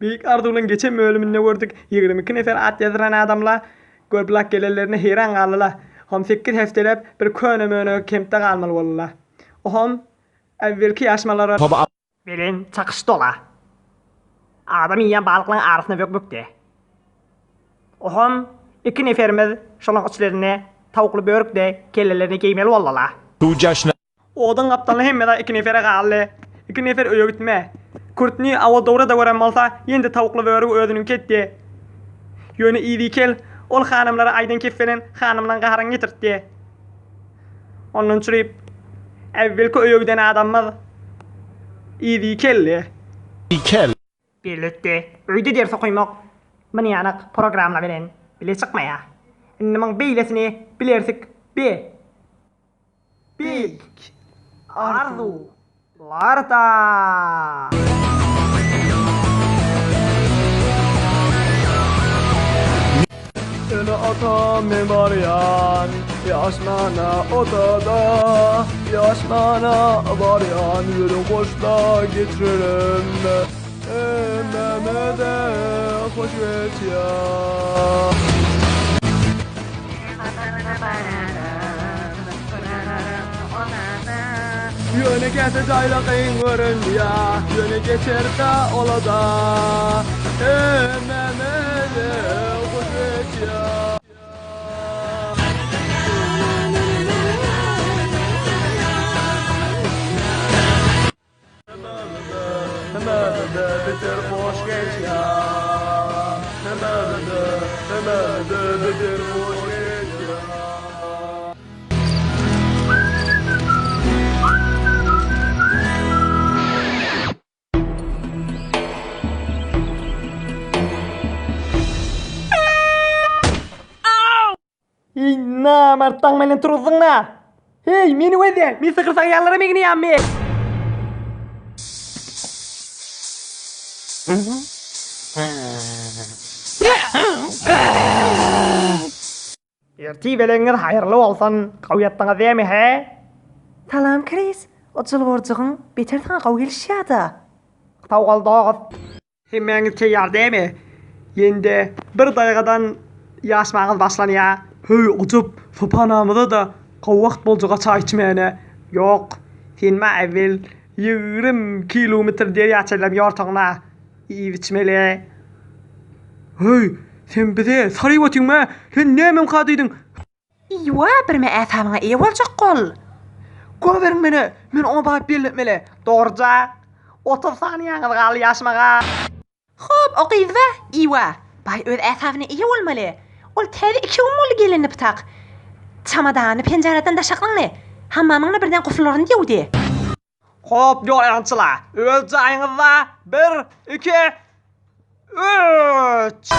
Beýik arzuwlaň geçen bölüminde gördük, 22 nefer at ýazdyran adamla Görblak gelenlerine heýran galdyla. Hom sekiz hepdeläp bir köne-möne kempde galmaly boldyla. Ohom äwwelki ýaşmalara. Bilen çakyşdy-ola. Adam iýýän balyklaň arasyna bök-bökdi. Ohom iki neferimiz şolaň içlerinde tawukly börük-de kellelerini geýmeli boldy-la. Oduň gapdalynda hemme zat iki nefere galdy. Iki nefer öýe gitme. Kürtni awal dogry-da gören bolsa, ýene-de tawukly börügi özüniňki etdi. Ýöne Yzykel ol hanymlara aýdan kep bilen hanymlaň gaharyny getirtdi. Ondan çürüp, äwwelki öýe giden adamymyz Yzykeldi. Elbetde, öýde ders okaýmak mynýanak programma bilen bile çykmaýar. Indi muň beýlesini bilersik be. Beýik arzuwlarda. Ene-atam men barýan, ýaşmana otada, Ýaşmana barýan, ýürek hoşda geçirerin, Hemmämize hoş geçýär. Ýöne käte jaýla kyn görünýä, Ýöne geçer-dä ola-da. Hemmämize hoş geçýä. Hemmämize beter hoş geçýä. Hemmämize, hemmämize beter hoş geçýä. Eý, namart daň menden turuzdyň-da! Heý, meni gözle! Men sygyr sagýanlara meňzeýänmi? Ertir belegiňiz haýyrly bolsun! Gowy ýatdyňyz dämi, hä? Salam, Kris. O jylgyrjygyň beter saňa gowy gelişýär-dä. Sag bol, dost. Hemmäňiz teýýar dämi? Ýende bir daýgadan ýaşmagyňyz başlanýa. Höý, ajap, sopanamyza-da gowy wagt boljaga çaý içmäne. Ýok, sen maňa äwwel 20 kilometr derýa çenlem ýortagyna iýip-içmeli. Höý, sen bize saryp otyňmy? Sen nämemka diýdiň? Iwa, birme äsabyňa eýe boljak ol. Goberiň meni, men oňa baryp belletmeli. Dogruja, 30 saniýaňyz galdy ýaşmaga. Hop, o gyz-ba, Iwa, baý öz äsabyna eýe bolmaly. Ol täze iki gün boldy gelenine pytak. Çamadanyny penjaradan daşaklyňny, hammamyňny birden guflaryny döwdi. Hop, ýoýançylar, öz jaýyňyzda bir, iki, üç!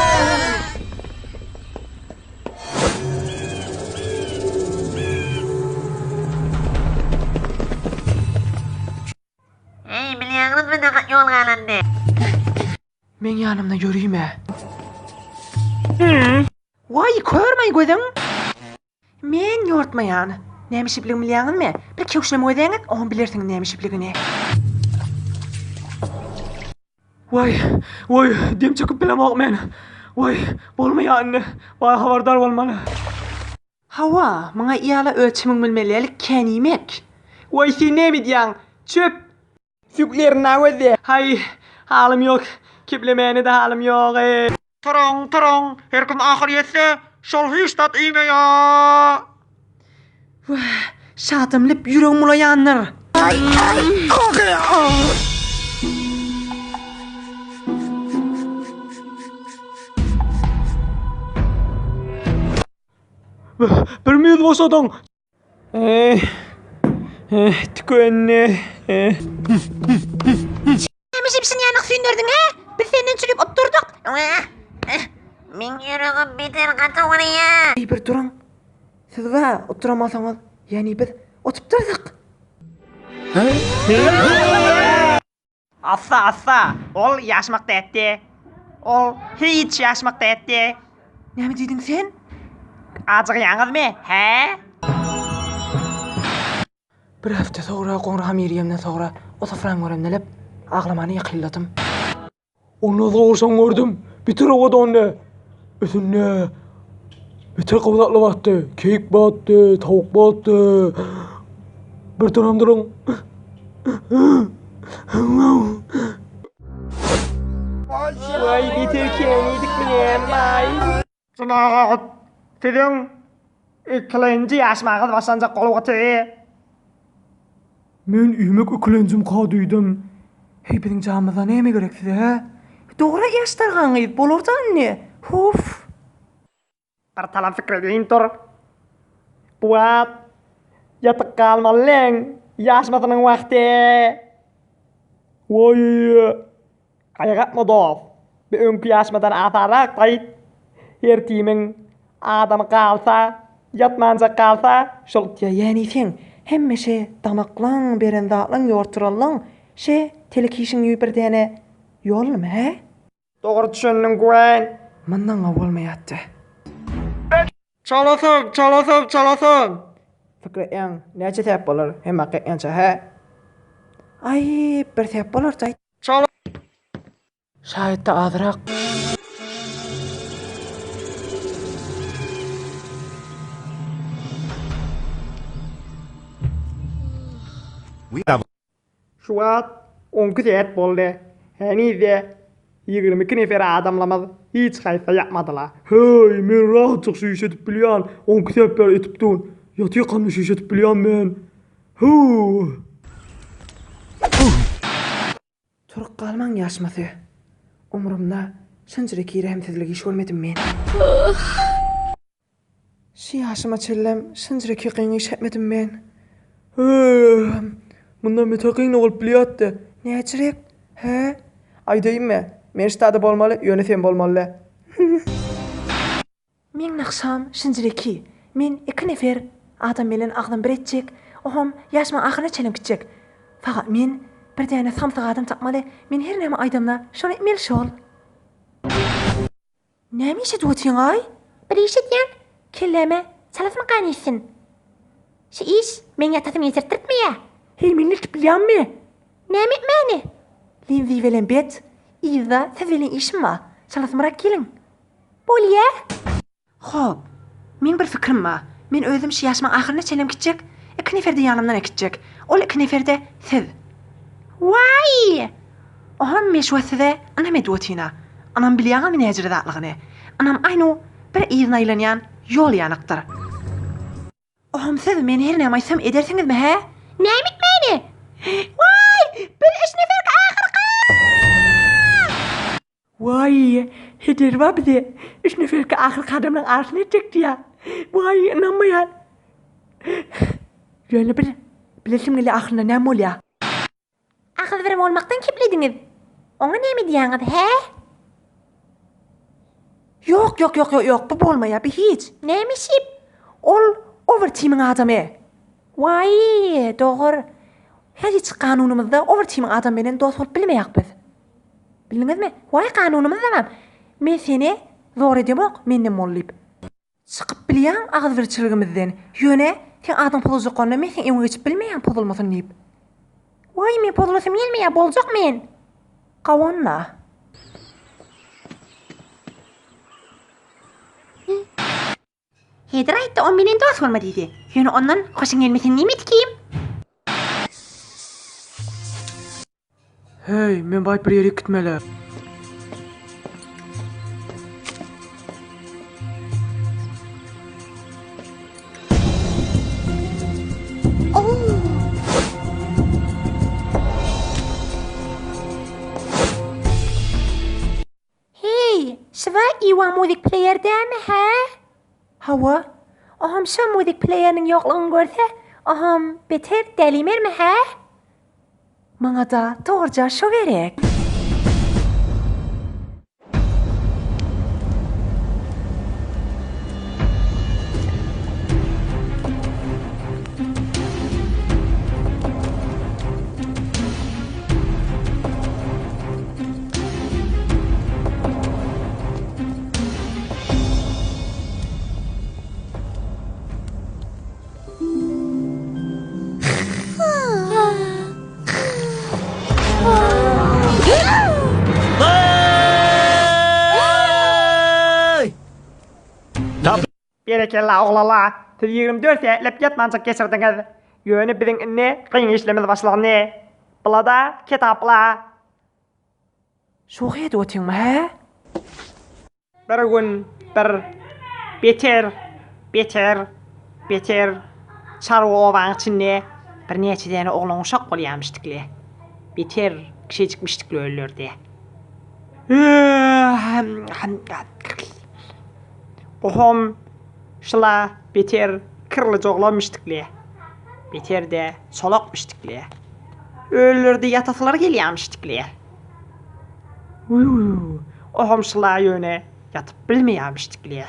Eý, bilýäňizmi nahat ýol galanyny? Meň ýanymda ýörime. Waý, körmaý gözüň! Men ýortmaýan. Näme şipligini bilýäňizmi? Bir kewşinem gözäňiz, oňa bilersiňiz näme şipligini. Waý, waý, dem çekip bilemok men. Waý, bolmaýar indi. Baý habardar bolmaly. Hawa, muňa ýala öz çybyň bilmeli ýaly kän iýmek. Waý, sen näme edýäň? Çöp! Süňklerini gözle. Haý, halym ýok. Keplemäne-de halym ýok. Turuň, turuň, her kim ahyr ýetse, şol hiç zat iýmeýär. Wah, şadam lip ýüregim bulaýandyr. Bir müýz boşadyň. Tükendi. Näme jebşin ýanyk süýndürdiň, hä? Biz senden çürüp otdurdyk. Meň ýüregim beter gaty urýa. Eý, bir duruň. Siz wa oturamasaňyz, ýagny biz otupdyrdyk. Assa, assa, ol ýaşmakda etdi. Ol hiç ýaşmakda etdi. Näme diýdiň sen? Ajygýaňyzmy, hä? Bir hepde soňra Goňur Hamirýemden soňra o sofrany göremdelep, aglamany ýakynladym. Ondan soň gördüm. Bitir owadandy. Üstünde beter gowy zatlar batdy. Keýik batdy, towuk batdy. Bir duram duruň. Waý, beter känidikmi näme-aý? Jemagat, siziň ikilenji ýaşmagyňyz başlanjak bolupdy. Men üýmek ikilenjim ka diýdim. Heý, biziň janymyzda näme gerek size, hä? Dogry aýtýaşlar gyz, bolar-da indi. Huff. Bir talan pikir edeýin dur. Bu wagt ýatyp galmaly leň, ýaşmasynyň wagty. Waý. Gaýgy etme dost. Bu öňki ýaşmadan asanrak gaýt. Her timiň adamy galsa, ýatmanjak galsa, şol. Ýa ýäni seň hemme şe damaklaň beren zatlaň ýorturanlaň şe telek işiň ýü bir däne ýolmy hä? Dogry düşündiň Gwen. Mundan-a bolmaýatdy. Çalasyn, çalasyn, çalasyn! Pikir etýäň, näçe säp bolar hemme gyýança hä? Aý, bir säp bolar jaý. Çala. Şaýatda azrak. Şu wagt onki sähet boldy. Heniz-de 22 nefer adamlarymyz hiç haýsy ýatmadylar. Heý, men rahatjyk şu işi edip bilýän. Onki sähet bäri etip durun. Ýatykamda şu işi edip bilýän men. Huu. Turup galmaň ýaşmasy. Umrumda şunjyrak rehimsizlik iş görmedim men. Şu ýaşyma çenlem şunjyrak kyn iş etmedim men. Hö, mundan beter kyn bolup bilýärdi. Näçirek? Hä? Aýdaýynmy? Men ştada bolmaly, ýöne sen bolmaly däl. Meň nagşam şinjireki. Men iki nefer adam bilen agzym bir etjek, oham ýaşymyň ahyryna çenlem gitjek. Fakat men bir däne samsyk adam tapmaly, men her näme aýdamda şony etmeli şol. Näme iş edip otyňaý? Bir iş edýän, kelläme çalasyn gan etsin. Şu iş meň ýatasym getirtdirtmeýä. Heý men netip bilýänmi? Näme etmäni? Linzi bilen bet, yzda siz bilen işim bar. Çalasymrak geliň. Bolýa. Hop. Meň bir pikrim bar. Men özüm şu ýaşymyň ahyryna çenlem gitjek. Iki nefer-de ýanymdan äkitjek. Ol iki nefer-de siz. Waý! Oham men şu wagt size ynam edip otyryn-a. Ynam bilýäňizmi näjele zatlygyny? Ynam aýnu bir yzyna aýlanýan ýol ýanykdyr. Oham siz men her näme aýtsam edersiňizmi, hä? Näme etmäni? Waý! Biz üç neferki ahyrky! Waý, heder bar bize. Üç neferki ahyrky adamlaryň arasyna etjek diýýä. Waý, ynanmaýan. Ýöne bir bilesim gelýär ahyrynda näme bolýa? Agyz bir bolmakdan keplediňiz. Oňa näme diýýäňiz, hä? Ýok, ýok, ýok, ýok, ýok, bu bolmaýar, bu hiç. Näme şip? Ol overtimiň adamy. Waý, dogur. Hiç kanunymyzda overtimiň adamy bilen dost bolup bilmeýäk biz. Bildiňizmi? Waý kanunymyzdamam. Men seni zor edemok, menden bol diýip. Çykyp bilýäň agzybirçiligimizden. Ýöne, seň adyň pozuljak bolanda men seň öňüňe geçip bilmeýän pozulmasyn diýip. Waý, men pozulasym gelmeýär, boljak men. Gawunla. Hedir aýtdy, o menen dost bolma diýdi. Ýöne ondan hoşuň gelmesin diýmedi kim? Heý, men baýyp bir ýerik gitmeli. Heý, şyba Iwa muzik pleýer dämi, hä? Hawa. Oham şo muzik pleýeriniň ýoklugyny görse, oham beter dälimermi, hä? Maňa-da dogruja şo gerek. Berekella oglanlar, siz 24 sätlep ýatmanjyk geçirdiňiz. Ýöne biziň indi kyn işlerimiz başlandy. Bula-da kitapla. Şuhy edip otyňmy, hä? Bir gün bir beter, beter, beter çarwa obaň içinde birnäçe däne oglan-uşak bolýarmyşdykle. Beter kişejikmişdikle öllerde. Ohom şula beter kirlije oglanmyşdykle. Beter-de çolakmyşdykle. Öllerde ýataslary gelýärmişdikle. Ohom şula ýöne ýatyp bilmeýärmişdikle.